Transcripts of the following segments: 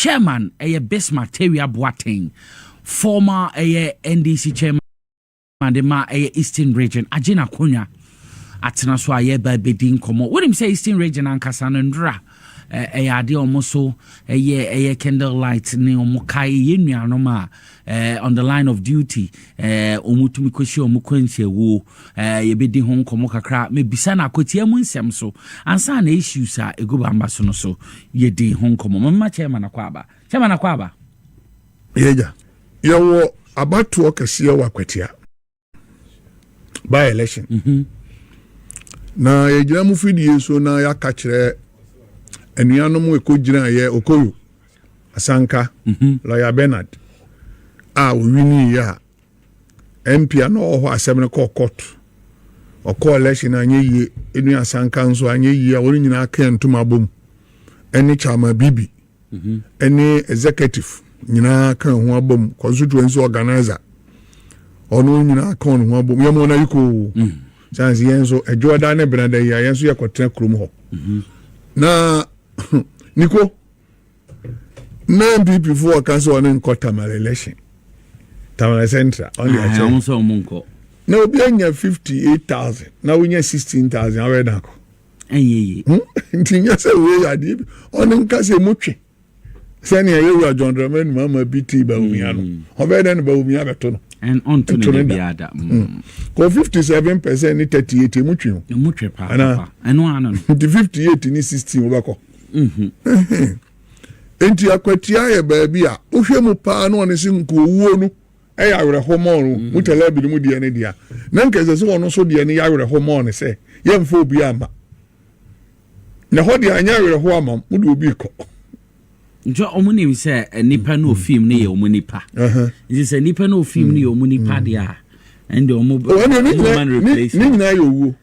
Chairman ɛyɛ Bismarck Tawia Boateng, former ɛyɛ NDC chairman de ma ɛyɛ Eastern Region, agye n'akonnwa atena so a yɛba bɛdi nkɔmmɔ. Wonim sɛ Eastern Region ankasa no, ndora ɛyɛ adeɛ ɔmo so ɛyɛ candle light ne ɔmo kae yɛn nuanom a on the line of duty ɔmo tumi kɔhyia ɔmo kwanhyɛwuo. Yɛbɛdi ho nkɔmmɔ kakra. Mebisa no akɔtia mu nsɛm so ansa na issues a ɛgu bamba so no so yɛdi ho nkɔmmɔ. Mama chairman akɔ aba, chairman akɔ aba. Yɛgya yɛwɔ abatoɔ kɛseɛ wɔ Akwatia by election na yɛgyina mu fidie so na yɛaka kyerɛ anuanom ɛkɔgyina yɛ Okoyo Asanka, Lawyer Bernard a owini yɛ a MP a na ɔwɔ hɔ. Asɛm no kɔɔ court, ɔkɔɔ election anyɛ yie. Enu Asanka nso anyɛ yie a wɔn nyinaa ka ntoma bom ɛne Chairman Bibi ɛne executive nyinaa ka ho abom, constituency organizer ɔno nyinaa ka ho abom. Yɛn mo na yi ko sansi yɛn nso ɛdwoɔda ne benada yi a yɛn nso yɛkɔtena kurom hɔ na niko na NPP foɔ ɔka sɛ ɔne nkɔ Tamale election, Tamale Central ɔne Ah, akyɛ. Ɔmo sɛ ɔmo nkɔ. Na obi anya 58,000 na wonya 16,000 awɛ na akɔ. Ɛnyɛ yie. Nti nyɛ sɛ wei yɛ adeɛ bi ɔne nka sɛ mu twe sɛnea yɛwura John Dramani Mahama bi tii Bawumia no, ɔbɛyɛ dɛ no Bawumia bɛto no. Ɛn ɔnto Nto ne ne da da. biada. Kɔ 57% ne 38 emu twe o. Emu twe paa. Anaa? Papa ɛno ano no. Nti 58 ne 16 wobɛkɔ. Nti Akwatia yɛ baabi a wohwɛ mu paa na ɔne sɛ nkuowuo no ɛyɛ awerɛhɔ mɔɔ no mu tɛlɛ bi no mu deɛ ne deɛ na nka ɛsɛ sɛ ɔno nso deɛ no yɛ awerɛhɔ mɔɔ no sɛ yɛmfa obi ama na hɔ deɛ anyɛ awerɛhɔ ama mo de obi kɔ. Nti ɔmo nim sɛ nipa no ofim no yɛ ɔmo nipa. Nti sɛ nipa no ofim no yɛ ɔmo nipa deɛ a, ɛnde ɔmo Oh, ɛne ne ɔmo ma no nyinaa ne replacement. nyinaa yɛ owuo.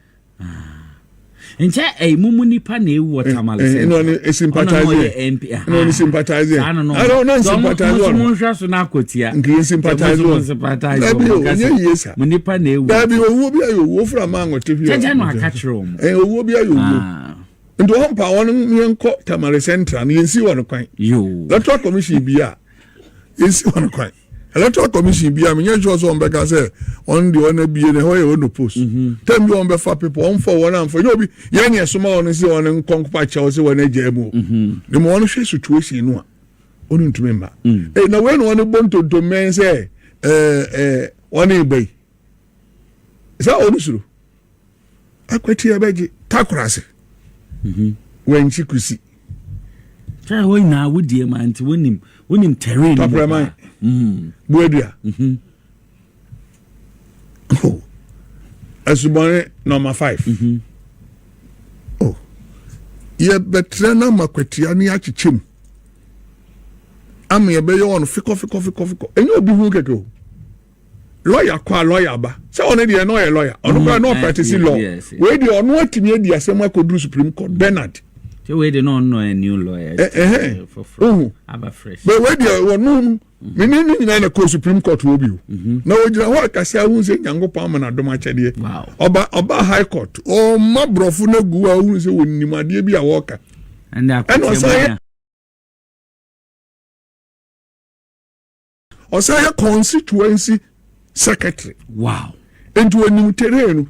Nkyɛ ɛyi mu mu nipa na ewu wɔ Tamale Eh, Central. ɛna ɔne sympathize. Ɔno na ɔyɛ MP. Ɛna ɔne sympathize. Saa no no. Ɛna ɔne Nti ɔmo- sympathize mo nso ɔno. mo nhwɛ so na akɔtia. Nka yɛ sympathize Mo nso mo ɔno. sympathize Dabi ɔmo. o, Nka ɛnyɛ sɛ, yie sa. mo nipa na ewu. Dabi, owuo bi ayɛ owuo fura maa ŋɔte fi. Kyɛkyɛ no aka kyerɛ ɔmo. Ɛ, owuo bi ayɛ owuo. Ah, nti wɔn mpa wɔn yɛn kɔ Tamale Central no, yɛn si wɔn kwan. Yoo. Electoral Commission bi a yɛn si wɔn kwan, Electoral Commission bi a menyɛ sure sɛ wɔn bɛka sɛ wɔn deɛ wɔn abie na ɛhɔ yɛ wɔn no post tɛm bi wɔn bɛfa people wɔn fɔ wɔn amfa nyɛ obi yɛn ni ɛsoma wɔn sɛ wɔn nkɔ nkɔpa kyɛw sɛ wɔn agya mu o ne mu wɔn hwɛ situation no a wɔn ntumi mma ee na wei na wɔn bɔ ntontomɛn sɛ ɛɛ ɛɛ wɔn eba yi sɛ wɔn soro Akwatia bɛgye takorase wɔnkyi kusi. Kyɛ wɔn nyinaa wodie ma nti wonim terrain no mu Tɔprɛman. paa. Buadua. Oh. Asubɔne number 5. Oh. Yɛbɛtrɛ no ama Kwatia ne akyekyɛ mu ama yɛbɛyɛ ɔno fikɔ fikɔ fikɔ fikɔ. Ɛnyɛ obi hu kɛkɛ o. Lɔya kɔ a lɔya ba sɛ ɔno deɛ na ɔyɛ lɔya, ɔno koraa na ɔpractice law. Wei deɛ ɔno atumi adi asɛm akɔduru Supreme Court, Bernard. Kyɛ wei de na ɔno yɛ new lawyer. Ɛhɛn. Foforɔ. Ohu. Aba fresh. Bɛ wei deɛ ɔno mene ne nyinaa na kɔ Supreme Court wɔ bi o na ogyina hɔ akasa ahu sɛ Nyankopɔn ama n'adom akyɛdeɛ. Ɔba High Court, ɔma borɔfo no agu a ohunu sɛ wɔnim adeɛ bi a wɔreka. Ɛnde Ɛna Akwatia ɔsan mu yɛ nya. Ɔsan yɛ constituency secretary. Nti onim terrain no,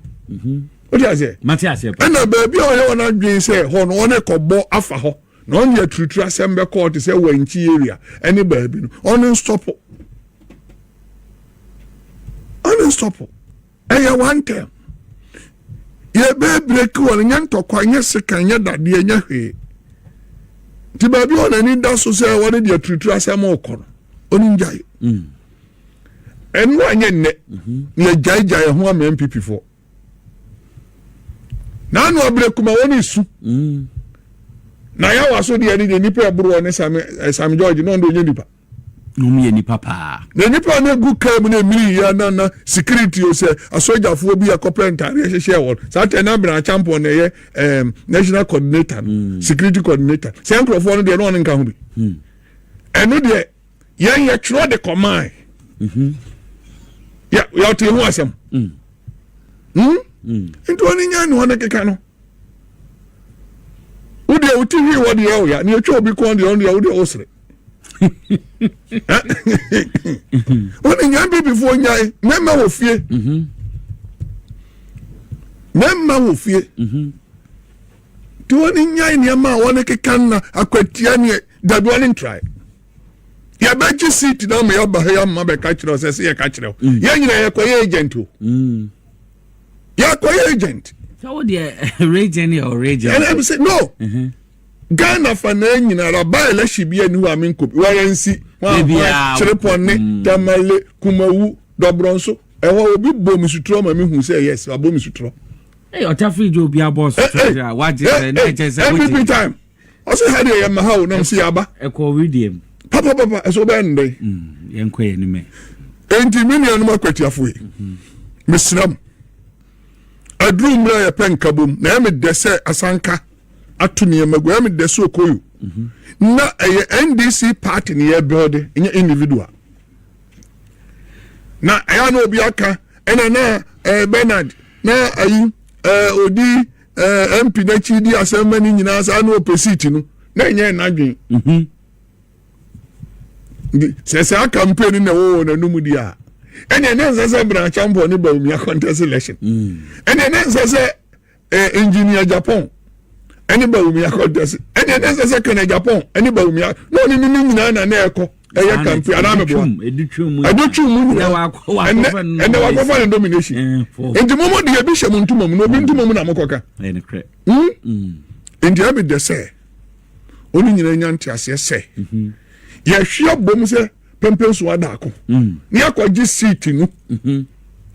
o ti aseɛ? Mate aseɛ pa. Ɛna baabi a ɔyɛ wɔn adwene sɛ hɔ no ɔne kɔbɔ afa hɔ na ɔne aturutu asɛm bɛkɔ te sɛ Wankyi area ɛne baabi no, ɔne nstɔpo, ɔne nstɔpo. Ɛyɛ one term yɛbɛ break wɔn, nyɛ ntɔkwa, nyɛ sika, nyɛ dadeɛ, nyɛ hwee. Nti baabi a ɔnani da so sɛ wɔde deɛ aturutu asɛm ɔkɔ no, ɔne ngyae. Ɛno anyɛ nnɛ na yɛgyaegyae ho ama NPP foɔ n'ano abere kuma wɔn esu. Na yawa so deɛ ne deɛ nipa ɛboro wɔ ne Sami Sami George na ɔno de onye nipa. Ɔmo yɛ nipa paa. Na nipa no egu kaa mu na emiri yia na security o sɛ asogyafoɔ bi akɔpɛ ntaadeɛ hyehyɛ wɔn saa tɛ na abena Champon na ɛyɛ national coordinator no, security coordinator. Sɛ nkurɔfoɔ no deɛ na ɔno nka ho bi. Ɛno deɛ yɛn yɛ twerɛ de kɔmaa yɛ yɛte ho asɛm. Nti wɔn nya ne wɔn keka no, wodeɛ wote hwii wɔ deɛ ɔya ne etwa obi kɔn deɛ ɔno deɛ wodeɛ wosere. Wɔn nya NPP foɔ nyae mmarima wɔ fie. Mmarima wɔ fie. Nti wɔn nyae nneɛma a wɔn keka nna akwatia neɛ dabi wɔn ntrae. Yɛbɛgye seat na ama yɛaba ha yɛama bɛka kyerɛ sɛ sɛ yɛka kyerɛ wo. Yɛn nyinaa yɛkɔyɛ agent o. Yɛkɔyɛ agent. Sɛ wo deɛ region yɛ o region. Ɛna ɛbi sɛ no. Ghana fa na nyinara ba election bi ani hɔ a menkɔ bi wɔyɛ nsi kyerepɔne Tamale Kumawu Dɔbrɔnso ɛhɔ obi bɔ mi suturɔ ma mi hu sɛ yes wabɔ mi suturɔ. Ee ɔtafiri gye obi abɔ suturɔ a wagye sɛ ne ɛkyɛ sɛ wogye. NPP time ɔsɛ ha deɛ yɛ ma ha o nam si yaba. Ɛkɔ widie mu. Papapapa ɛsɛ ɔbɛyɛ ne dɛn. Yɛn kɔ yɛn nimɛ. Enti mi nuanom akwatiafo yi mesrɛ mo aduru mmerɛ a yɛpɛ nkabom na ɛyɛ me dɛ sɛ asanka ato nneɛma gu ɛyɛ me dɛ sɛ okoyo na ɛyɛ NDC party ne yɛ build nyɛ individual na ɛyɛ na obi aka ɛna na ɛɛ Bernard na ayi ɛɛ odi ɛɛ MP n'akyi di asɛm ma ne nyinaa saa na ɔpɛ seat no na ɛnyɛ n'adwen sɛ saa campaign na ɛwɔ wɔn anum di a ɛnna ɛnɛ nsɛ sɛ Bryan Acheampong ne Bawumia contest election ɛnna ɛnɛ nsɛ sɛ engineer Japan ɛne Bawumia contest ɛnna ɛnɛ nsɛ sɛ Kenneth Agyapong ɛne Bawumia na ɔne ne ne nyinaa na na ɛkɔ ɛyɛ campaign anaa mɛboa ɛdu twum mu nyinaa ɛnɛ ɛnɛ wakɔfa ne nomination nti mo mo de ebi hyɛ mo ntoma mu na obi ntoma mu na mo kɔka nti ɛbi dɛ sɛ ɔne nyinaa nya nteaseɛ sɛ yɛhwe abom sɛ pɛmpɛn so adaako ne akɔgye seat no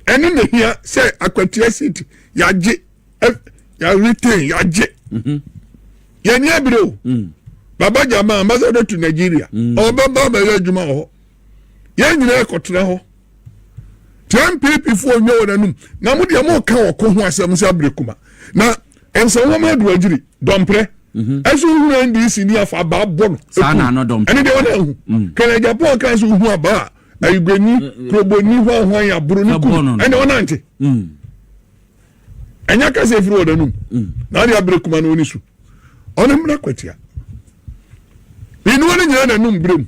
ɛne na hia sɛ akwatia seat yɛagye yɛretain yɛagye yɛnyɛ abere o. Baba Jama ambassador to Nigeria ɔbɛba abɛyɛ adwuma wɔ hɔ yɛn nyinaa kɔtena hɔ tí NPP foɔ nyɛ wɔn anum na mo deɛ mo ka ɔko ho asɛm sɛ abere kuma na nsɛnwoma adu agyiri dɔmprɛ ɛso ohun NDC ni afa abaa bɔ no ɛne deɛ wɔn ahu kɛnɛ Japan kan so ohun abaa ayigweni kuroboni hwanhwan aburo ne kum ɛne wɔn ante ɛnyɛ kasa efiri wɔn anum na ɔde abere kuma no oni so ɔne mmira kwatia yɛnuo no nyinaa n'anum bere mu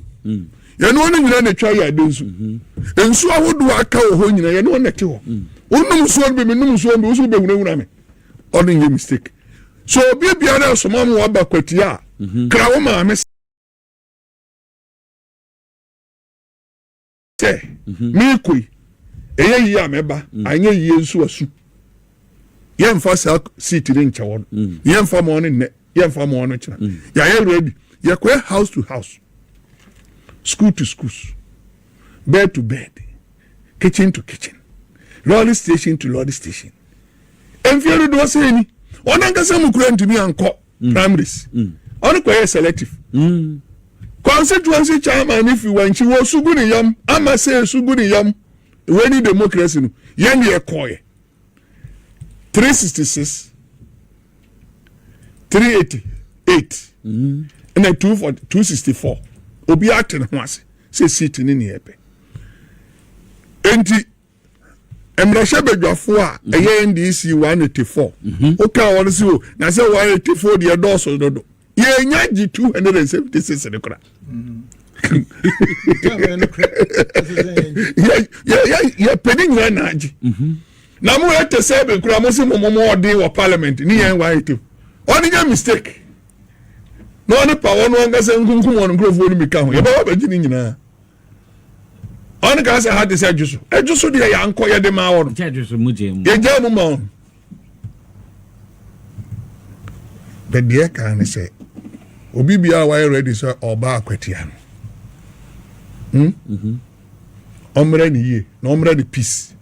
yɛnuo no nyinaa n'atwa yɛ ade nsu nsuo ahodoɔ aka wɔ hɔ nyinaa yɛnuo na ɛte hɔ wonum nsuo no bi mi num nsuo no bi wosu bɛ hunahuna mi ɔno nyɛ mistake so obi biara asoma mu waba kwatia a kra wo maame sɛ meekɔ yi ɛyɛ yie a mɛba anyɛ yie nso asu yɛmfa saa seat ne nkyɛ hɔ no yɛmfa ma ɔno nnɛ yɛmfa ma ɔno kyena yɛayɛ ready yɛkɔyɛ house to house, school to schools, bed to bed, kitchen to kitchen, lorry station to lorry station. Mfie dodoɔ sɛ ni ɔno ankasa mu kura ntumi ankɔ primaries ɔno kɔyɛ selective constituency chairman ne fi wankyi wɔ sugu ne yam ama sɛ sugu ne yam. Wei ni democracy no yɛn deɛ kɔɔyɛ 366, 388 ɛna 240, 264. Obi ate ne ho ase sɛ seat ne ne yɛ pɛ nti mmarahyɛ badwafoɔ a ɛyɛ NDC 184 woka wɔn si o na sɛ 184 deɛ dɔɔso dodo yɛnya gye 276 ne kora yɛpɛ ne nyinaa na agye na mo yɛ te sɛ bi kora mo si mo mo ɔden wɔ parliament ne yɛn 184 ɔne nyɛ mistake na ɔne pa wɔn ankasa nkunkum wɔn nkurɔfoɔ no mi ka ho yɛbɛwɔ abɛgye ne nyinaa ɔne ka sɛ ha te sɛ adwo so adwo so deɛ yɛankɔ yɛde maa wɔ no yɛgya mu ma wɔn bɛ deɛ kan ne sɛ obi biara wayɛ ready sɛ ɔba akwatia no, Ɔmmrɛ ne yie na ɔmmrɛ ne peace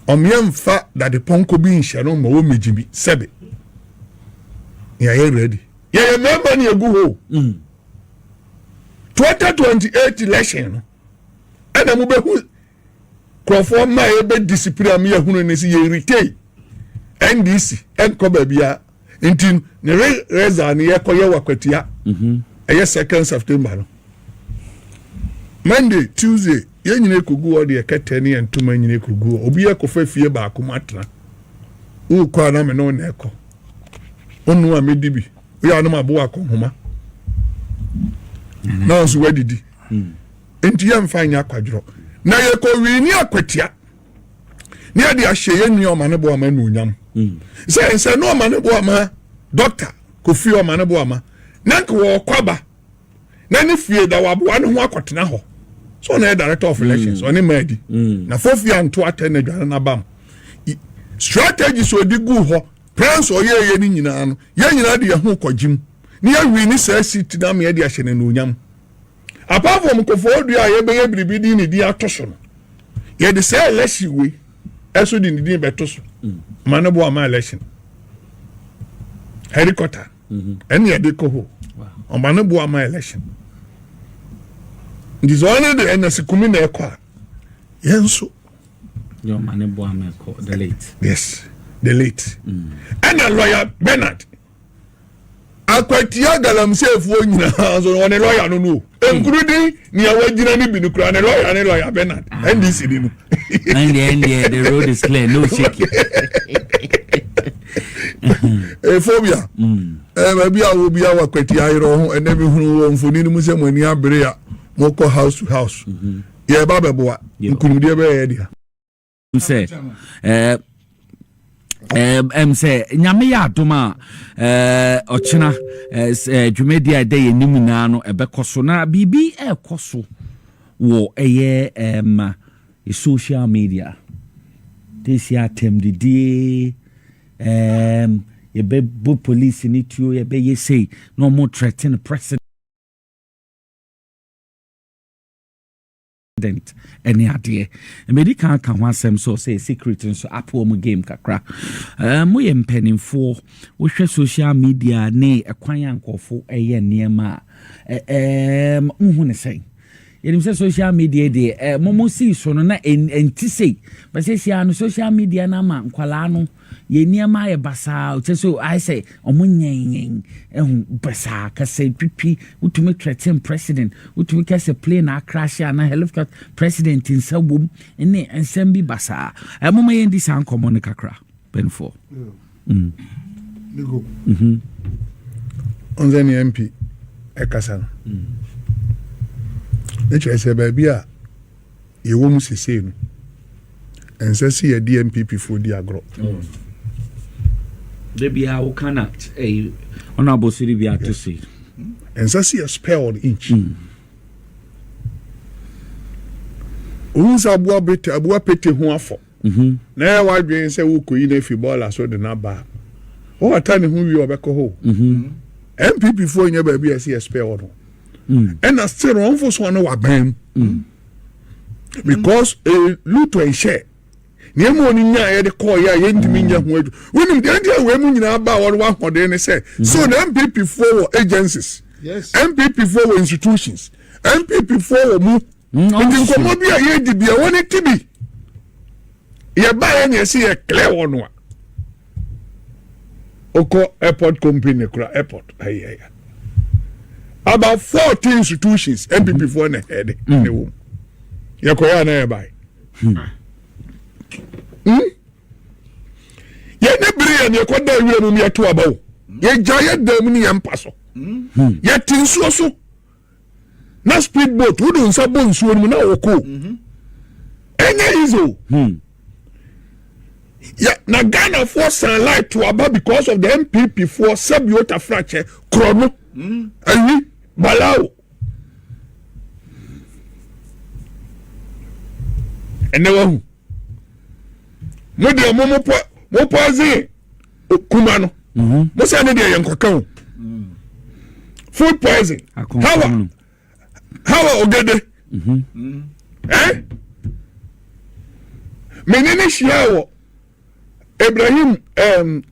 ɔmeɛ mfa dade pɔnkɔ bi nhyɛ no ma wɔmmɛgyi bi sɛbe yɛayɛ ready yɛyɛ mmarima ne yɛgu hɔ 2028 election no ɛna mobɛhu nkurɔfoɔ mma a yɛbɛ discipline a meyɛhunu ne sɛ yɛ retain NDC ɛnkɔ baabia nti ne result ne yɛkɔyɛ wɔ akwatia ɛyɛ 2nd September no Monday, Tuesday yɛn nyina ekogu hɔ deɛ kɛtɛ ne yɛn ntoma nyina ekogu hɔ obi ɛkɔfa fie baako mu atena wokɔ a na me ne wo na ɛkɔ onu a medi bi woyɛ anom aboa akɔnhoma. Na ɔnso wadidi. Nti yɛmfa nyɛ akwadworɔ. Na yɛkɔ wini Akwatia ne yɛde ahyɛ yɛn nua Ɔmane Boama anuonyam. Sɛ nsɛ ne Ɔmane Boama, Dɔkta Kofi Ɔmane Boama, na nka wɔkɔ aba na ne fie da waboa ne ho akɔtena hɔ so, ɔno yɛ director of elections, ɔne maa di na fofi anto atɛ na adwane n'abam strategies ɔdi gu hɔ, plans ɔyɛɛyɛ no nyinaa no, yɛn nyinaa de yɛn ho kɔgyim ne yɛwi ne saa seat na ama yɛde ahyɛ n'anuonyam. Apart from Koforidua a yɛbɛyɛ biribi di ne din ato so no, yɛde saa election wei ɛso de ne din bɛto so ma ne bo ama election headquarter ɛne yɛde kɔ hɔ ɔma ne bo ama election. Nti sɛ ɔne de ɛna sikumi na ɛkɔ a, yɛn nso yɛ ɔma ne bo ama ɛkɔ the late. Yes, the late. Ɛna Lawyer Bernard, Akwatia galamseyfoɔ nyinaa nso, ɔne lawyer no no o nkurudi nea wagyina ne bi no kura ne lawyer, ne Lawyer Bernard, NDC ni no. Ɛndeɛ the road is clear, no shaking. Efobia baabi a wo bi a wakwatia ayerɛ ho, ɛnɛ mi hunu wɔ mfoni no mu sɛ mo ani abere a mokɔ house to house, yɛba bɛboa nkunimdeɛ bɛyɛ dea. Sɛ sɛ Nyame yɛ adom a, ɔkyena dwumadi a ɛda yɛn anim nyinaa no ɛbɛkɔ so, na biribi ɛrekɔ so wɔ ɛyɛ social media tesi atɛmdidie, yɛbɛbɔ police ne tuo, yɛbɛyɛ sei na ɔmo threaten president ɛne adeɛ. Mɛdi kan ka ho asɛm sɛ ɔsɛ security nso apo ɔmo game kakra. Moyɛ mpanimfoɔ, wohwɛ social media ne ɛkwan a nkɔɔfo ɛyɛ nneɛma a, nhu ne sɛn? Yɛnim sɛ social media deɛ, momo sii so no na ɛnti sei bɛsɛ sia no, social media no ama nkwalaa no yɛ nneɛma ayɛ basaa, kyɛ sɛ ayɛ sɛ ɔmo nyɛnyɛn ɛho basaa, kasa twitwi, wotumi threaten president, wotumi kɛsɛ plane acrash ana helicopter, president nsa wom ne nsɛm bi basaa. Ɛmoma yɛn di saa nkɔmmɔ no kakra, bɛnfoɔ. Nico. Ɔnsɛ ne MP ɛkasa no ne kyerɛ sɛ baabi a yɛwɔ mu sesei no, ɛnsɛ sɛ yɛde NPP foɔ di agorɔ. Da biara woka na ɔno abɔsori bi ato so yi. Ɛnsɛ sɛ yɛ spare an inch. Ohun sɛ aboa bete, aboa pete ho afɔ na ɛyɛ wadwene sɛ wokɔyi no afi bɔɔla so de no aba a, wɔwata ne ho wie, ɔbɛkɔ hɔ. NPP foɔ nyɛ baabi a ɛsɛ yɛ spare wɔ no. Ɛna still no, ɔmfo so ɔne waban mu because loot and share nneɛma a ɔno nyaa yɛde kɔɔ yɛ a yɛntumi nyɛ ho adwuma. Wonim deɛ nti a wei mu nyinaa ba a wɔde wahoɔden ne sɛ so na NPP foɔ wɔ agencies, NPP foɔ wɔ institutions, NPP foɔ wɔ mu. Nti nkɔmmɔ bi a yɛdi bi a wɔne ti bi yɛbaeɛ ne yɛsɛ yɛ clear wɔ no a, wokɔ airport company kora, airport ayɛyɛ about 14 institutions, NPP foɔ na ɛde ne wɔ mu. Yɛkɔyɛ a na yɛbae. Yɛne bere yɛ ne yɛkɔda awura mu, yɛto aba o, yɛgya yɛ dan mu ne yɛmpa so, yɛte nsuo so na speed boat, wode nsa bɔ nsuo no mu na wɔkɔ. Ɛnyɛ easy o. Ya na Ghanafoɔ san light to aba because of the NPP foɔ sɛbi otafrakyɛ korɔ no awi balao. Ɛnɛ wahu mo deɛ mo poison kuma no, mo sɛ ne deɛ yɛ nkɔka o, food poison. Hawa Hawa Ogede mene ne hyia wɔ Ibrahim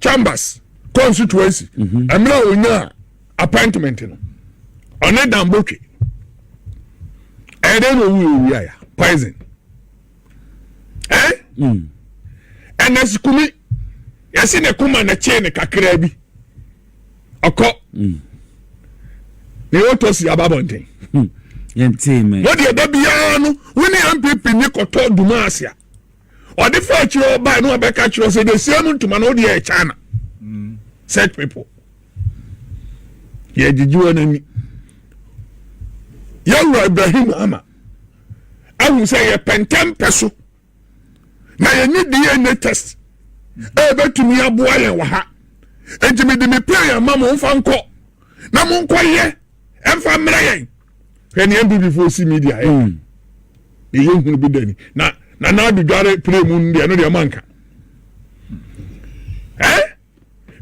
Chambers constituency mmerɛ a onya appointment no, ɔne Dambotwe ɛyɛ dɛ na owu owu aya poison. Ɛnɛ sikumi yɛsi ne kuma na kyee ne kakra bi ɔkɔ ne autopsy aba abɔnten. Yɛntee mɛ. Wọ́n deɛ da biara no, wọ́n ní NPP ní kɔtɔ duma ase a ɔde fa akyerɛ ɔbaa no, ɔbɛka kyerɛ sɛ the same ntoma no ɔde yɛ China. Such people yɛgyegye wɔn ani. Yɛwura Ibrahim Mahama ahu sɛ yɛpɛ ntɛmpɛ so na yɛnye DNA test ɛbɛtumi aboa yɛn wɔ ha. Nti mede me pay ama mo mfa nkɔ na monkɔyɛ ɛmfa mmerɛ yɛn. Hwɛ ne NPP foɔ si media yɛ. Yɛyɛ hunu bi dani na na na adodware pray mu no deɛ ɛno deɛ manka. Eh?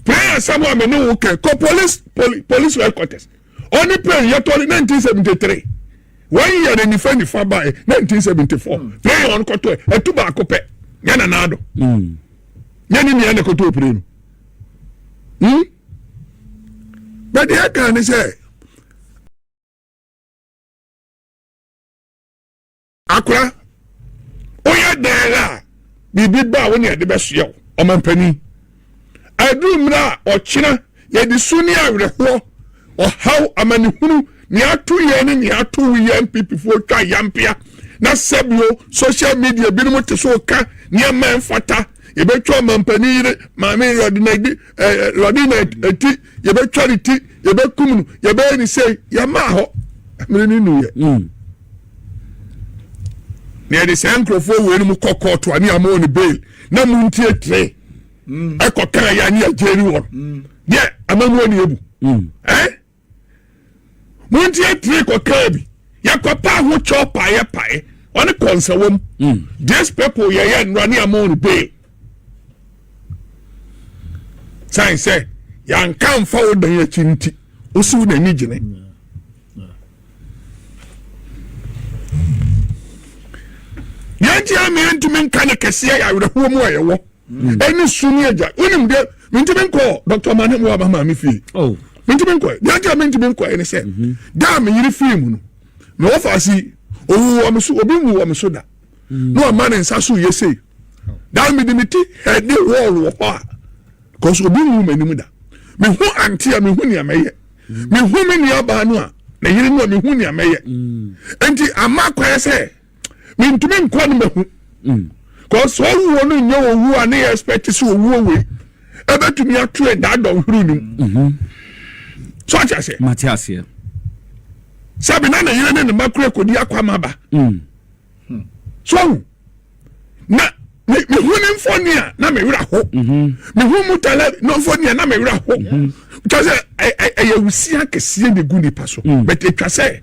Prayer asɛm a me ne wo kɛ kɔ police police headquarters ɔne prayer yɛtɔ ne 1973 wɔn yɛ ne nifa nifa ba 1974 prayer ɔno kɔtɔ ɛtu baako pɛ nyɛ na naado nyɛ ne nua na kɔtɔ prayer no bɛde ɛka ne sɛ Akora, woyɛ dɛn a biribi ba a wo ne ɛde bɛsoɛ wo, ɔmampanin. Aduru mmerɛ a ɔkyena yɛde su ne awerɛhoɔ, ɔhaw, amanehunu, nea ato yɛn ne nea ato wo yɛ NPP foɔ twa yampea na sɛbio social media binom te so ka nneɛma ɛmfata, yɛbɛtwa ɔmampanin yere maame Lɔdina Lɔdina ti, yɛbɛtwa ne ti, yɛbɛkum no, yɛbɛyɛ ne sei, yɛmaa hɔ mmere no nnuyɛ. Na yɛde saa nkurɔfoɔ wei no mu kɔ kɔɔto a ne ama wɔn bail na mu ntie tere ɛkɔ kan yɛ ne yɛgyeri wɔn deɛ amamuo ne ebu ɛ mu ntie tere kɔ kan bi yɛkɔ pa ho kyɛw paeɛ paeɛ ɔne kɔnsɛwɔm these people yɛyɛ nnora ne ama wɔn bail san sɛ yɛanka mfa wo dan akyi nti wosiw n'ani gyene. Yɛn nti a mentumi nka ne kɛseɛ yɛ awerɛhoɔ mu a yɛwɔ ɛne su ne agya. Wonim deɛ mentumi nkɔ Dr. Mane mu aba maame fie. Oh. Mentumi nkɔ. Deɛ nti a mentumi nkɔ ne sɛ da a meyere fie mu no mewɔ faase owu wɔ me so, obi nwu wɔ me so da. Na ɔma ne nsa so yɛ sei. Da mede me ti hɛde wɔɔl wɔ hɔ a because obi nwu m'anim da. Mehu ante a mehu nea mɛyɛ. Mehu me nuabaa no a na yere no a mehu nea mɛyɛ. Nti ama kwan sɛ mentumi nkɔ no mahu. Because owuo no nyɛ owuo a ne yɛ expect sɛ owuo wei ɛbɛtumi ato yɛn daa dɔnhwere no mu. So ate aseɛ? Mate aseɛ. Sɛbi na ne yere ne ne mma kura kɔdi akɔ ama ba. So ahu na mehu ne mfoni a na me werɛ ho. Mehu mutala no mfoni a na me werɛ ho. Kyerɛ sɛ ɛyɛ wusia kɛseɛ na egu nipa so. But etwa sɛ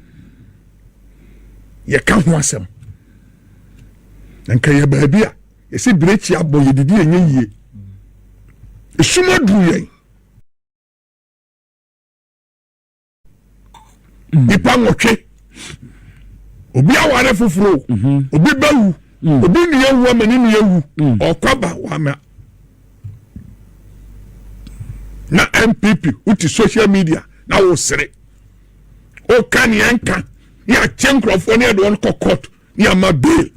yɛka ho asɛm. Na nka yɛ baabi a yɛsɛ birekyi abɔ yɛdidi ɛnyɛ yie. Esum aduru yɛn. Nipa 8, obi aware foforɔ, obi bɛwu, obi nua wu ama ne nua wu, ɔkɔba wama na NPP wote social media na wosere woka nea nka ne akyɛ nkurɔfoɔ ne yɛde wɔn kɔ court ne ama bail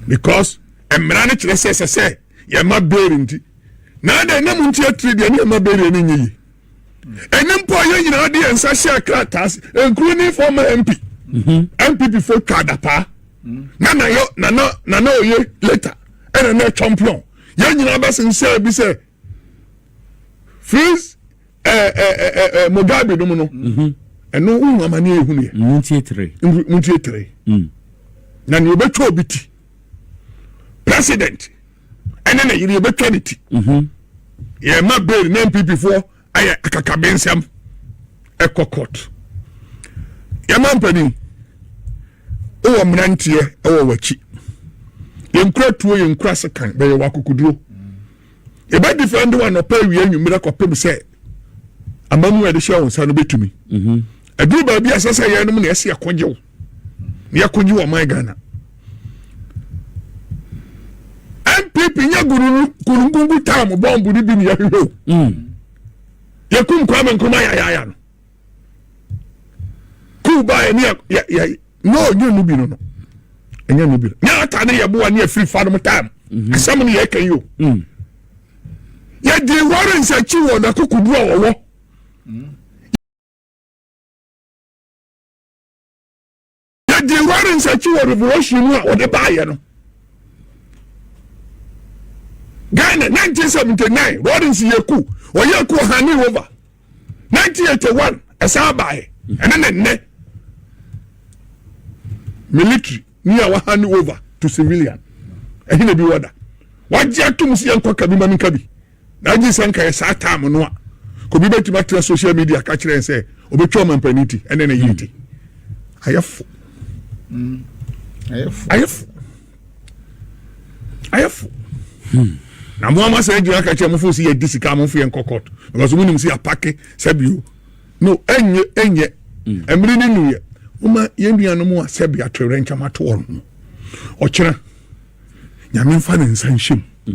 because mmara no kyerɛ sɛ ɛsɛ sɛ yɛma bail nti na adɛn na mu nti atiri deɛ ne yɛma bail no nyɛ yie. Ɛne mpo a yɛn nyinaa de yɛn nsa hyɛ krataa ase nkuru ne former MP NPP fo twa adapaa na na yɛ nana nana oye later ɛna na champion yɛn nyinaa bɛsensɛn bi sɛ freeze ɛɛ ɛɛ ɛɛ Mugabe nom no ɛno wohu amane ehunu yɛ Muntie tere. Muntie tere na nea obɛtwa obi ti president ɛne ne yere yɛbɛtwa ne ti yɛma bail na NPP foɔ ayɛ akakabensɛm ɛkɔ court. Yɛma mpanin wowɔ mmeranteɛ ɛwɔ w'akyi, yɛnkura tuo, yɛnkura sekan, bɛyɛ wɔ akokoduro yɛbɛ defend wɔ anɔpa, awia, anwummerɛ kɔpem sɛ amamu a yɛde hyɛ wɔn nsa no bɛtumi ɛduru baabi a ɛsɛ sɛ yɛnom na ɛsɛ yɛkɔgye wo na yɛkɔgye wɔ ɔman Ghana. NPP nyɛ gurungungu tam bɔmbu no bi ne yɛhwehwɛ o. Yɛkum Kwame Nkrumah yayaya no kuu baeɛ ne yɛ no nyɛ no bi no ɛnyɛ no bi no nyɛ ata ne yɛboa ne yɛfiri fa nom tam asɛm no yɛka yi o. Yɛdi Lawrence akyi wɔ n'akokoduro a wɔwɔ. Yɛdi Lawrence akyi wɔ revolution mu a wɔde baayɛ no Ghana 1979. Lawrence yɛ ku ɔyɛ ku ɔhane over 1981 ɛsan baayɛ. Ɛne ne nnɛ military ni a wahand over to civilian. Ɛhe na bi wɔ da? Wagye atom sɛ yɛnkɔ ka bi ma menka bi. Na agye sɛ nka yɛ saa time no a, kò bi bɛtumi atena social media ka kyerɛ yɛn sɛ obɛtwa ɔmampanin ti ɛne ne yie ti. Ayɛ fo. Ayɛ fo. Ayɛ fo. Na mo ama sɛ gyina ka kyerɛ mo fo si yɛ di sika mo fo yɛn kɔ court because mo nim si apake sɛbio no ɛnyɛ ɛnyɛ ɛmiri ne nuyɛ mo ma yɛn nuanom a sɛbi atwerɛ nkyɛn ato wɔn ho ɔkyerɛ Nyame nfa ne nsa nhyɛ mu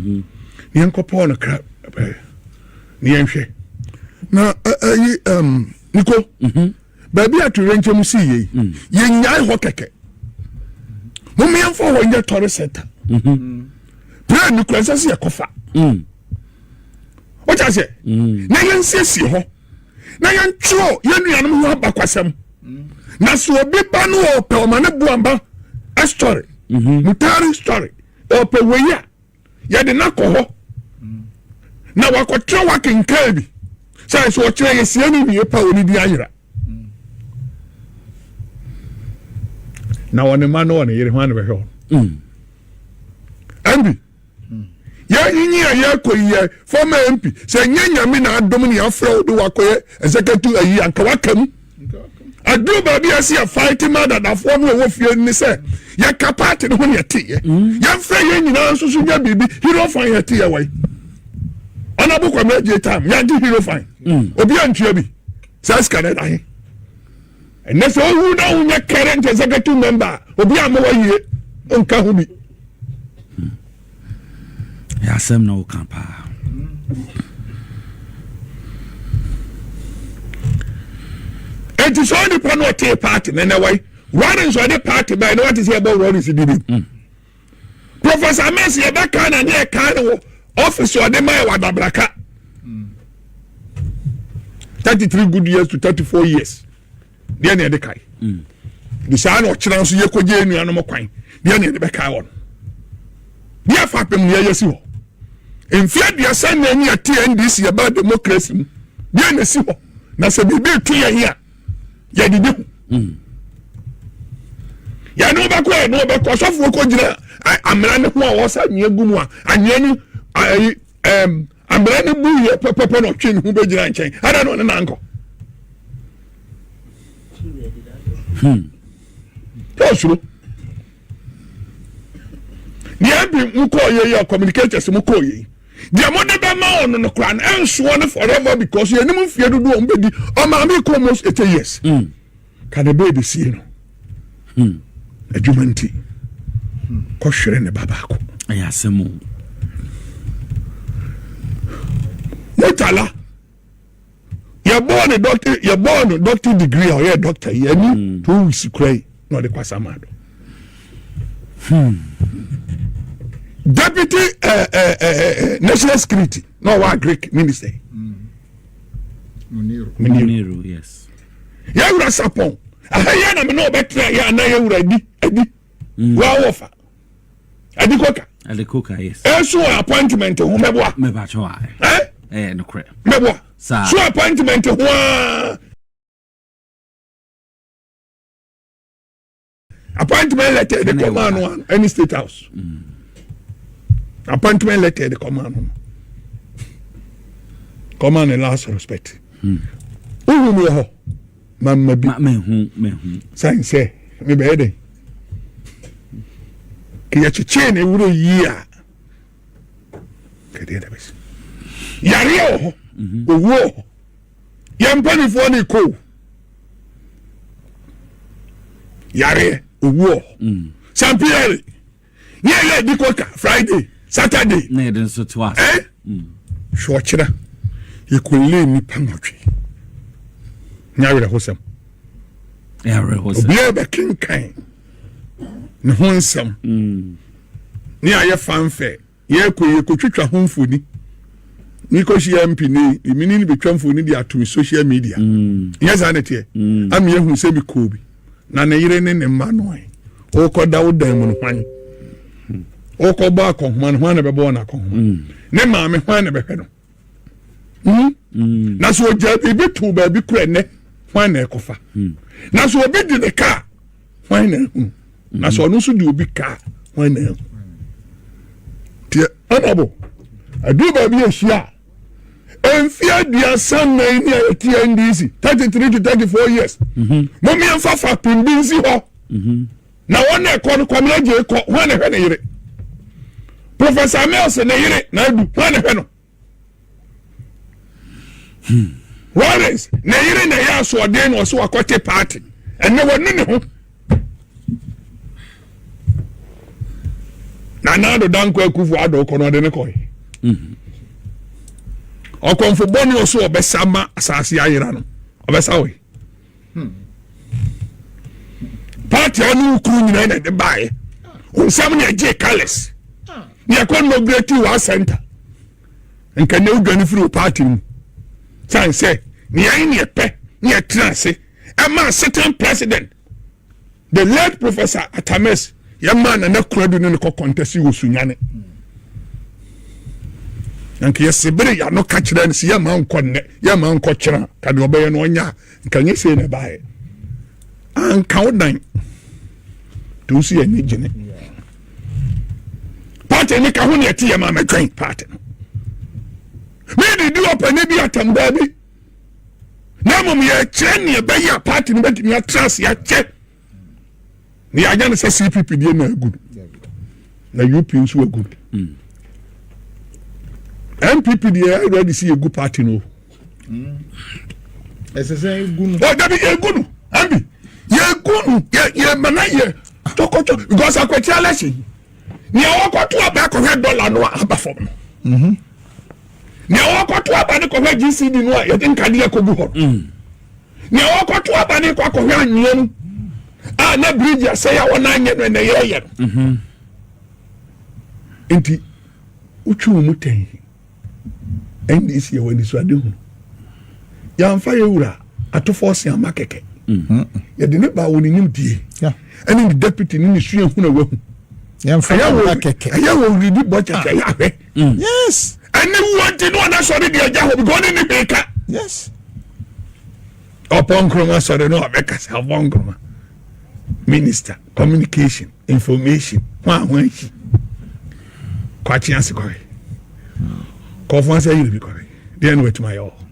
ne yɛn kɔ pɔɔ no kra ɛɛ ne yɛn hwɛ na ɛyi ɛm niko baabi atwerɛ nkyɛn si yɛ yi yɛn nyae hɔ kɛkɛ mo mmea nfa hɔ nyɛ tourist center pere ne kura nsɛ si yɛ kɔfa o kyɛ sɛ na yɛn siesie hɔ na yɛn twerɛ yɛn nuanom ho abakwasɛm na sɛ obi ba no ɔpɛ ɔma ne boamba story, mutari story, ɔpɛ wei a yɛde n'akɔ hɔ na wakɔtwerɛ wakenkan bi sɛ sɛ ɔkyerɛ yɛsie no wie pa wɔne di ayera na wɔne ma no wɔne yere ho ana bɛhwɛ wɔn mp yɛnyinyi a yɛkɔ yi yɛ former MP sɛ nyɛ Nyame na adom ne afrɛ wo de wakɔyɛ executive ayi anka waka mu aduru baabi a ɛsɛ yɛ fight ma adadafoɔ no a ɛwɔ fie ne sɛ yɛka party no ho ne yɛteyɛ yɛmfrɛ yɛn nyinaa nso so nya biribi hero fine yɛteyɛ wɔ yi ɔnabo Kwame agye time yɛagye hero fine obi antua bi saa sika no ɛda he ɛnɛ sɛ owu na wonyɛ current executive member a obi ama wayie nka ho bi. Ɛyɛ asɛm na woka paa. Eti sɛ onipa no ɔtee party ne nɛ wɔyi Rawlings ɔde party bɛyɛ ne wate sɛ yɛbɔ Rawlings di bi. Professor Mills yɛbɛka na ne yɛka ne wɔ office ɔde ma yɛ wɔ Adabraka 33 good years to 34 years deɛ ne yɛde kae de saa na ɔkyena nso yɛkɔgye nnuanom kwan deɛ ne yɛde bɛkae wɔ no deɛ afa apem ne yɛyɛ si hɔ mfe 34 ne yɛte NDC yɛba democracy mu deɛ na si hɔ na sɛ biribi to yɛn a yɛde di ho yɛne wobɛkɔ yɛne wobɛkɔ ɔsɔfoɔ kɔgyina amena ne ho a wɔsa anwea gu mu a anwea no ayi amena no bu yɛ pɛpɛpɛ na ɔtwe ne ho bɛgyina nkyɛn ada na ɔne nankɔ ɔsoro deɛ bi mu kɔɔ yɛ yi a communicators mu kɔɔ yɛ yi deɛ mo de bɛma ɔno no koraa no ɛnsoɔ no forever because yɛnim mfie dodoɔ ɔmo bɛdi. Ɔmaame kɔ almost 80 years ka ne bɛɛ de sie no adwuma nti kɔhwere ne ba baako. Ɛyɛ asɛm o. Murtala yɛbɔɔ ne doctor, yɛbɔɔ no doctor degree a ɔyɛ doctor yi ɛni 2 weeks kura yi na ɔde kɔ asamado. Deputy national security na ɔwɔ agric minister. Muniru. Muniru, yes. Yɛwura sapɔn aha yɛ na me na ɔbɛtena yɛ anaa yɛwura adi adi wɔawɔ fa adi koka. Ade koka, yes. Ɛso wɔ appointment ho mɛboa. Mɛbakyɛ wa. Ɛ. Ɛyɛ nokorɛ. Mɛboa. Saa. So appointment ho aa appointment letter de kɔmaa no ano ɛne State House appointment letter de kɔmaa no kɔmaa no last respect. Wohu mi wɔ hɔ mamma bi. Mehu, mehu. San sɛ mebɛyɛ dɛn yɛkyekyee ne werɛ yie a kɛdeɛ da bɛsi yareɛ wɔ hɔ, owuo wɔ hɔ, yɛn mpanimfoɔ ne kɔ yareɛ, owuo wɔ hɔ. Sampieri yɛ yɛ di kɔka Friday, Saturday. Na yɛde nso to ase. Ɛ hwɛ ɔkyerɛ yɛkɔlee nnipa 8 nyɛ awerɛhosɛm. Ɛyɛ awerɛhosɛm. Obiara bɛkenkan ne ho nsɛm ne ayɛ fanfɛ yɛkɔ yɛkɔtwitwa ho mfoni ne kɔhyia MP ne mene ne bɛtwa mfoni de ato me social media. Nyɛ saa ne teɛ ama yɛhu sɛ mekɔɔ bi na ne yere ne ne mma no ɛ wokɔda wo dan mu no hwan wokɔbɔ akɔnhoma no hwan na bɛbɔ no akɔnhoma ne maame hwan na bɛhwɛ no? Na sɛ ɔgya biribi to baabi kora nnɛ. Hwan na ɛkɔfa? Na sɛ obi de ne kaa, hwan na ehunu? Na sɛ ɔno nso de obi kaa, hwan na ehu? Tiɛ ɔnabɔ aduru baabi ahyia a, mfe 34 ni a yɛte NDC, 33 to 34 years, mo mmiɛnfa fa pem bi nsi hɔ na wɔn na ɛkɔ no. Kwamina gye kɔ, hwan na ɛhwɛ ne yere? Professor Mills ne yere na edu, hwan na ɛhwɛ no? Lawrence ne yere na ɛyɛ asoɔden na ɔso wakɔte party, ɛnɛ wɔnu ne ho. Nana Addo Dankwa Akufo Addo kɔ no, ɔde ne kɔɛ ɔkɔnfo bɔne, ɔso ɔbɛsa ma asase ayera no, ɔbɛsa wɔ party a ɔne wokuru nyinaa na ɛde baeɛ. Nsɛm ne ɛgye colours ne ɛkɔ inaugurate wɔ center, nka ne wodwane firi wo party mu san sɛ nea ne ɛpɛ ne ɛtena ase ɛma sitting president, the late Professor Atta Mills, yɛmaa Nana Konadu ne ne kɔ contest wɔ Sunyane. Nka yɛsebere yɛano ka kyerɛ no sɛ yɛma nkɔ nnɛ, yɛma nkɔ kyerɛ ka deɛ ɔbɛyɛ no ɔnyɛ a, nka nyɛ sei na ɛbaeɛ. Anka wo dan nti wo so yɛne gyene party ne ka ho ne ɛte yɛ ma mɛtwɛn party no mededi ɔpani bi atam daa bi, na mmom yɛkyerɛ neɛ ɛbɛyɛ a party no bɛtumi atra ase akyɛ ne yɛanya no sɛ CPP deɛ na agu no, na UP nso agu no. NPP deɛ already si yɛgu party no. Ɛsɛ sɛ egu no. Ɔ dabi, yɛgu no ambi, yɛgu no, yɛ yɛ mana yɛ tɔkɔtɔ because Akwatia election nea wɔkɔto aba akɔhwɛ dɔla no a aba fam no, nea wɔkɔto aba no kɔhwɛ GCD no a yɛde nkadeɛ kɔgu hɔ no, nea wɔkɔto aba no kɔ akɔhwɛ anwea mu a na bridge asɛe a wɔn anyɛ no, ɛnɛ yɛyɛ no. Nti wotwi wɔn mu tɛn. NDC yɛ wɔ anisoade hunu. Yɛamfa yɛ wura atofo ɔse ama kɛkɛ, yɛde ne ba wɔ ne nimdie ɛne ne deputy ne ne sua hunu a wahu. Yɛmfa ɛyɛ ba wɔ kɛkɛ. Ɛyɛ wɔ redi bɔ kɛkɛ yɛ ahwɛ ɛne wuo nti ne ɔna sɔre deɛ agya hɔ because ɔne ne hwee ka. Ɔpɔ Nkroma sɔre no, ɔbɛkasa. Ɔpɔ Nkroma, minister communication information ho a ho akyi kwakye ase kɔre kɔfo ase ayiri bi kɔre deɛ na watumi ayɛ wɔ hɔ.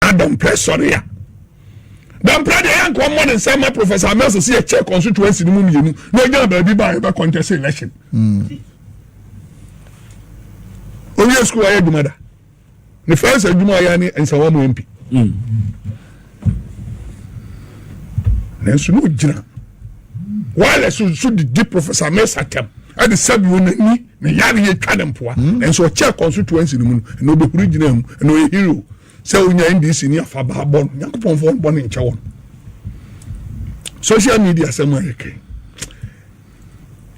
Na Dɔmprɛ sɔre a, Dɔmprɛ deɛ yɛnka ɔmmɔ ne nsa ma Professor Mills sɛ yɛkyɛ constituency no mu mmienu na ɔgyina baabi ba a yɛbɛ contest election. Owie school, ayɛ adwuma da, ne first adwuma ayɛ ne Nsawam MP, nanso ne ogyina wireless so didi Professor Mills atɛm ɛde sɛbi wɔn n'ani ne yare yɛ twa ne mpoa, nanso ɔkyɛ constituency no mu no, ɛna ɔbɛhuru gyina mu, ɛna ɔyɛ hero sɛ onya NDC ni afa baa bɔ no. Nyankopɔn fɔ bɔ ne nkyɛ wɔ no. Social media asɛm a yɛkɛ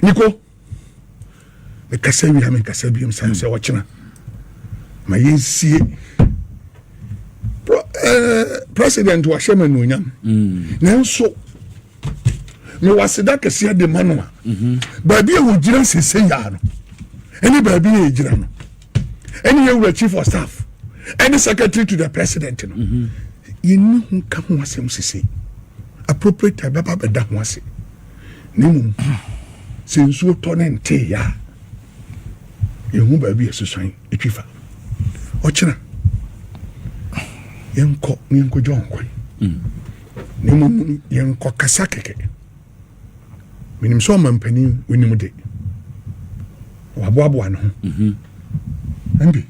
niko mekasa wia, menkasa biom sane sɛ ɔkyena ma yɛnsie president wahyɛ ma anuonyam, nanso mewɔ aseda kɛseɛ de ma no a baabi a wɔgyina sese yaa no ɛne baabi a yɛgyina no ɛne yɛwura chief of staff ɛne secretary to the president no, yɛnni ho ka ho asɛm sese. Appropriate time bɛba bɛda ho ase, na mmom sɛ nsuo tɔ ne ntee a, yɛhu baabi a ɛsusuan ɛtwi fa. Ɔkyena yɛnkɔ ne yɛnkɔgya ɔnkwan, na mmom yɛnkɔ kasa kɛkɛ. Menim sɛ ɔma mpanin onim de waboaboa ne ho. MP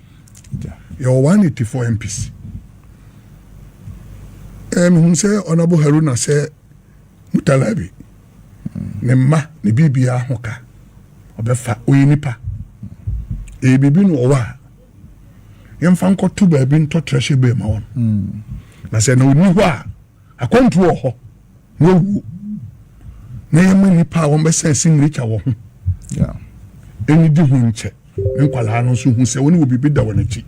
yɛwɔ 184 MPs. Mehu sɛ Ɔnabo Haruna sɛ Mutalabi ne mma ne biribiara ho ka ɔbɛfa. Ɔyɛ nipa, ɛyɛ biribi no ɔwɔ a yɛmfa nkɔto baabi ntɔ trɛhyɛ bɛɛ ma wɔn, na sɛ na ɔni hɔ a, akwantuo wɔ hɔ na wawuo na yɛma nipa a wɔn bɛsɛn signature wɔ ho ɛni di ho nkyɛ ne nkwalaa no nso hu sɛ wɔne wɔ biribi da wɔn akyi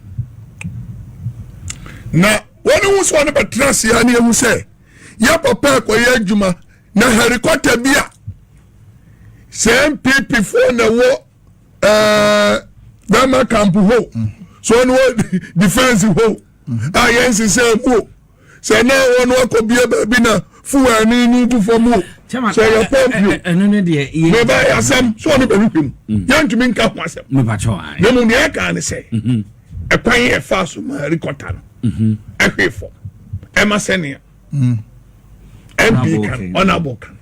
na wɔne hu sɛ wɔne bɛtena ase a ne ehu sɛ yɛ papa ɛkɔyɛ adwuma na helicopter bi a sɛ NPP foɔ na ɛwɔ. Burma camp hɔ so ɔno wɔ defence hɔ a yɛn sisɛ mu o, sɛ na wɔn akɔ bie baabi na fuel ni ni gu fam o, sɛ yɛ pump o. Ɛno ne deɛ yɛ. Mɛ yɛ asɛm so ɔno bɛhwehwɛ mu, yɛntumi nka ho asɛm. Mepakyɛw ae. Na mu deɛ ɛka ne sɛ ɛkwan yɛ fa so ma helicopter no ɛhwee fam, ɛma sɛnea MP kan ɔnabɔ kan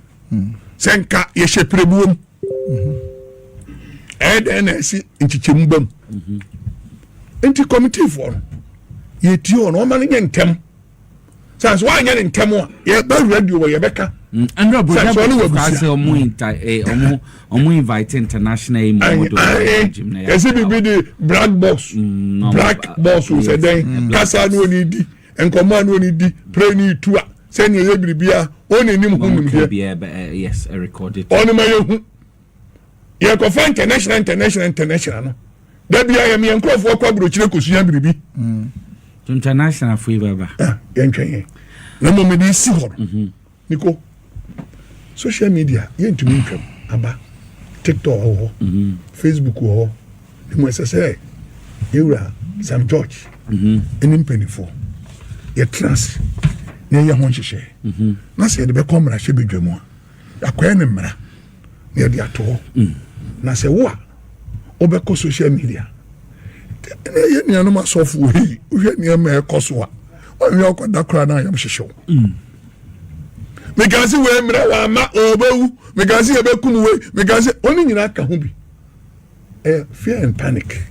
sɛ nka yɛhyɛ pirebuom, ɛyɛ dɛn na ɛsi nkyekyɛmu ba mu? Nti committeefoɔ no yɛtie hɔ no, ɔma no nyɛ ntɛm sɛ woanyɛ ne ntɛm a, yɛbɛ radio wɔ yɛbɛka. Ɛnura Sɛ bɔjà ɔne wɔ bɔ abusua. sɛ ɔmo inta ɛ ɔmo invite international yi mu, ɔmo de ɔmo gym na yɛsɛ biribi de black box. Black box o, sɛ dɛn kasa no oni di nkɔmɔ a no oni di pere ni tu a, sɛnea ɛyɛ biribi a ɔne nim ho nimdeɛ. Yes, recorded. Ɔno ma yɛhu yɛkɔfa international, international, international no dabi a yɛm yɛn nkurɔfoɔ kɔ aburokyire kɔsua biribi. International fo yi baba. Ah, yɛntwɛn yɛn na mmom de si hɔ no. Niko, social media yɛntumi ntwam aba. TikTok wɔ hɔ, Facebook wɔ hɔ ne mu. Ɛsɛ sɛ yɛwura Sam George ɛne mpanimfoɔ yɛtena ase na yɛyɛ ho nhyehyɛ, na sɛ yɛde bɛkɔ mmarahyɛ badwa mu a, yɛakɔyɛ ne mmara na yɛde ato hɔ. Na sɛ wo a wobɛkɔ social media ɛna yɛ nuanom asɔfoɔ yi, wohwɛ nneɛma a ɛkɔ so a, ɔnhwɛ ɔkɔda koraa na ayam hyehyɛ wo. Meka se wei mmerɛ wama ɔbɛwu, meka se yɛbɛkum wei, meka se ɔne nyinaa ka ho bi, ɛyɛ fear and panic.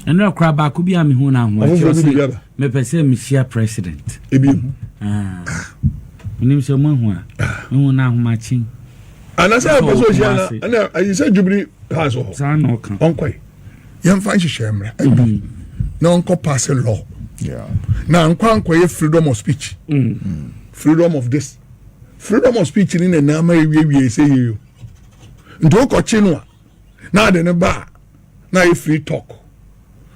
Ɛnura koraa baako bi a mehu no ahoɔkyerɛ. Ɔfoforɔ bi de bi sɛ aba. Mepɛ sɛ mehyia president. Ebi mu. Ah. Menim sɛ moahu a mehu no ahomakye. Anasɛ ɛpɛ sɛ ɔhyia na Kumasi. ɛna ayi sɛ Jubilee House wɔ hɔ. Saa na ɔka. Ɔnkɔe, yɛmfa nhyehyɛ mmara ɛbi na ɔnkɔ pass law na nkɔ ankɔyɛ freedom of speech, freedom of this, freedom of speech ni na nneɛma ewiewie sɛ yie o. Nti wokɔkye no a na ade ne ba a na ayɛ free talk,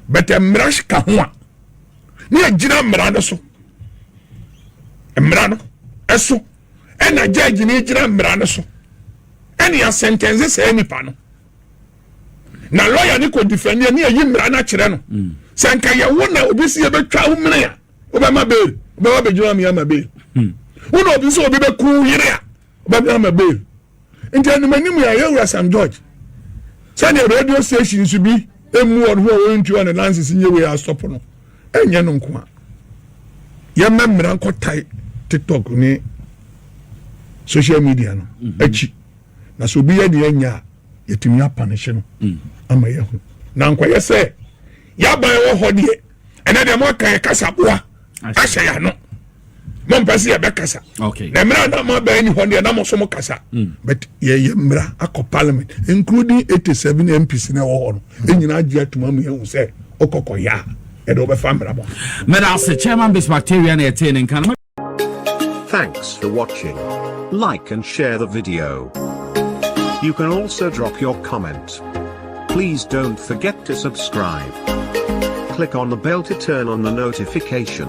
but mmara ka ho a ne yɛgyina mmara no so, mmara no ɛso, ɛna judge ne gyina mmara no so ɛne asɛntɛnse saa nipa no, na lawyer ne kɔ defend ne yɛyi mmara no akyerɛ no sɛ nka yɛwo na obi si yɛbɛtwa wo mene a, wobɛma bail, wobɛma bɛgyina me ama bail. Wo na obi sɛ obi bɛku yere a, wobɛma ama bail. Nti anim anim yɛ yɛwura Sam George, sɛdeɛ radio station so bi emu wɔn ho a wɔntua ne license nye wei asɔpo no, ɛnyɛ no nko a yɛmɛ mmara nkɔtae TikTok ne social media no akyi, na sɛ obi yɛ deɛ nya a, yɛtumi apanehye no ama yɛho na nkɔyɛ sɛ yɛaban wɔ hɔ deɛ. Ɛnɛ deɛ moaka yɛ kasaboa ahyɛ yɛ ano, mompɛ sɛ yɛbɛkasa. Na mmerɛ a na moabɛn ni hɔ deɛ, na mo so mo kasa, but yɛyɛ mmara akɔ parliament, including 87 MPs na ɛwɔ hɔ no ɛnyinaa agye atom ama yɛhu sɛ wokɔkɔyɛ a, yɛde wobɛfa mmara bɔ. Mɛda ase, Chairman Bismarck Tawia na yɛtee ne nka no. Thanks for watching. Like and share the video. You can also drop your comment. Please don't forget to subscribe. Click on the bell to turn on the notification.